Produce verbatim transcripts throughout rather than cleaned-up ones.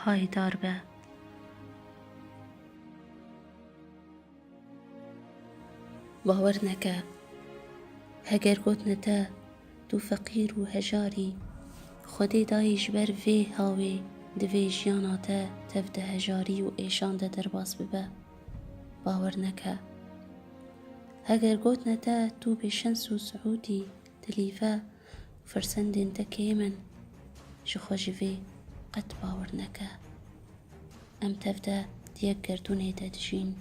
payîdar be. Bawer neke. Heger gotine te tu feqîr û hejar î, Xwedê dayî ji ber vê hawê divê jiyana te tev di hejarî û êşan de derbas bibe. Bawer neke. Heger gotine te tu bêşens û siûd î, dilîve û fersendên te kêm in, ji xwe ji vê qet bawer neke. Em tev de di yek gerdûnê de dijîn,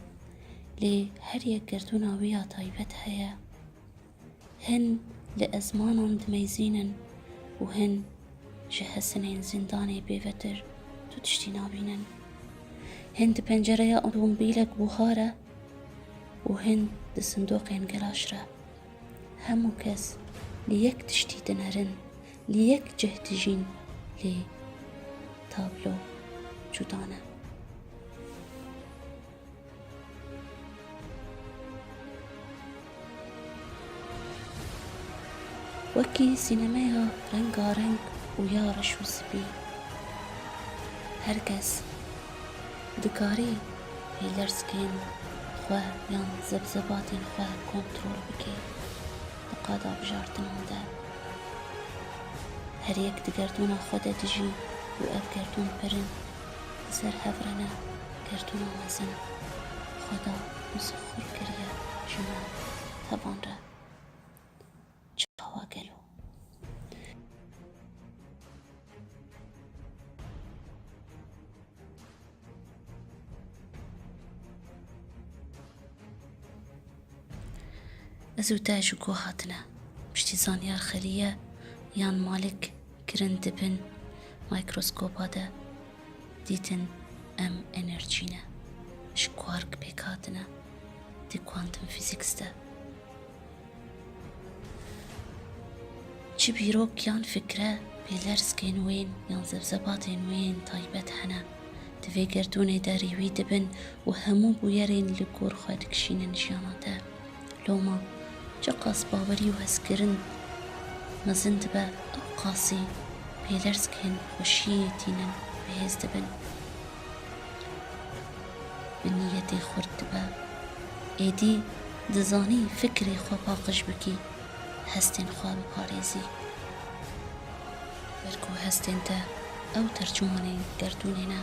lê her yek gerdûna wî ya taybet heye. Hin li ezmanan dimeyzînin û hin ji hesinên zîndanê bêvetir tu tiştî nabînin. Hin di pencereya otomobîlek buhar e û hin di sindoqên gelaş re. Hemû kes li yek tiştî dinerin, li yek cih dijîn, lê tablo cuda ne. Wekî sînemeya rengareng û ya reş û spî. Her kes dikarî pêlersgên xwe yan zebzebatên xwe kontrol bike di qada bijartinan de. Her yek di gerdûna xwe de dijî û ev gerdûn pir in. Li ser hev re ne gerdûna mezin Xweda misixûr kiriye ji me tevan re. Çawa gelo? Ez û te ji ku hatine, piştî Zanyar Xelîye yan Malik kirin di bin mîkroskopa de, dîtin em enerjî ne, ji quark pêk hatine di quantum physics de. Çi bîrok yan fikre, pêlersgên wên yan zebzebatên wên taybet hene. Di vê gerdûnê de rêwî dibin û hemû bûyerên li gor xwe dikişînin jiyana te. Loma, çiqas bawerî û hezkirin mezin dibe, ew qasî pêlersgên xweşiyê tînin bihêz dibin. Bi niyetê xurt dibe. Êdî dizanî fikrê xwe paqij bikî, hestên xwe biparêzî. Ber ku hestên te ew tercûmanên gerdûnê ne.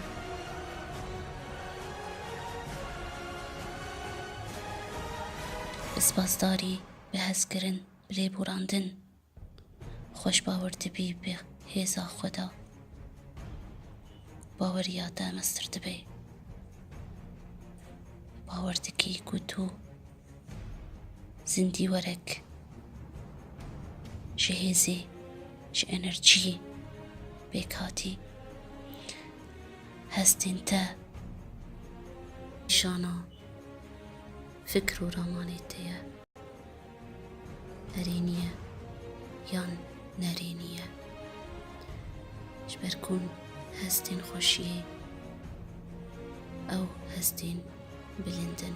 Bi spasdarî, bi hezkirin, bi lêborandin. Xweş bawer dibî bi hêza xwe de. Baweriya te mestir dibe. Bawer dikî ku tu zindîwerek ji hêzê, ji enerjiyê pêk hatî. Hestên te nîşana fikr û ramanê te ye. Erênî ye yan nerênî ye. Ji ber ku hestên xweşiyê ew hestên bilind in.